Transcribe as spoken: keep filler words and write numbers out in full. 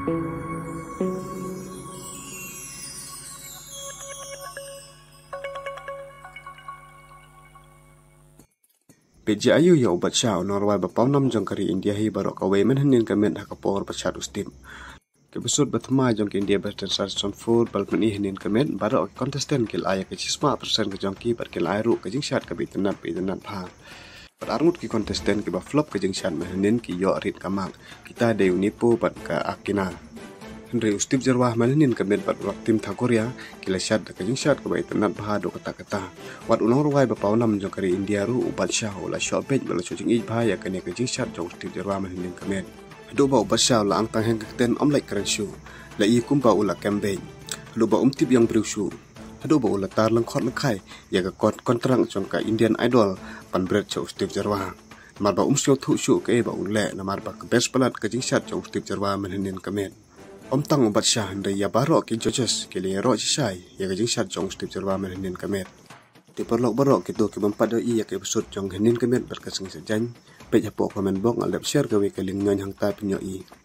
Peit jia aiu ïa u Badshah, u nongrwai ba pawnam jong ka ri India hi baroh kawei mynhynnin ka miet ha ka por ba shad u Steve. Ka episode ba thymmai jong ka India Battle Season four ba la pyni hynnin ka miet, baroh ki contestant ki la ai ïa ka shismah percent ka jong ki bad ki la ai ruh ka jingshad kaba itynnad ba itynnad bha. Bad arngut ki contestant kiba flop ka jingshad mynhynnin ki ïoh rit ka mark. Kita dei u Nepo bad ka Akina. Hynrei u Steve Jyrwa mynhynnin ka miet bad u Raktim Thakoria ki la shad da ka jingshad kaba itynnad bha haduh katta katta. Wat u nongrwai ba pawnam jong ka ri India ruh u Badshah u la shoh beit bad la shoh jingïeit bha ïa kane ka jingshad jong u Steve Jyrwa mynhynnin ka miet. Haduh ba u Badshah u la ang tang heng ka ktien, ym leit kren shuh. La i kumba u la kem beit. Haduh ba um tip ïa u briew shuh. Haduh ba u la tar lyngkhot lyngkhai ïa ka kon-, kontrak jong ka Indian Idol ban bret sha u Steve Jyrwa. Namar ba um sngewthuh shuh kaei ba u leh, namar ba ka best palat ka jingshad jong u Steve Jyrwa mynhynnin ka miet. Ym tang u Badshah hynrei ïa baroh ki judges ki la ïaroh shisha ïa ka jingshad jong u Steve Jyrwa mynhynnin ka miet. Te paralok baroh, kito ki bym pat ïohi ïa ka episode jong hynnin ka miet bad ka sngi Saitjaiñ, peit hapoh comment box, nga la dep share kawei ka link, ñiew hangta phin ïohi.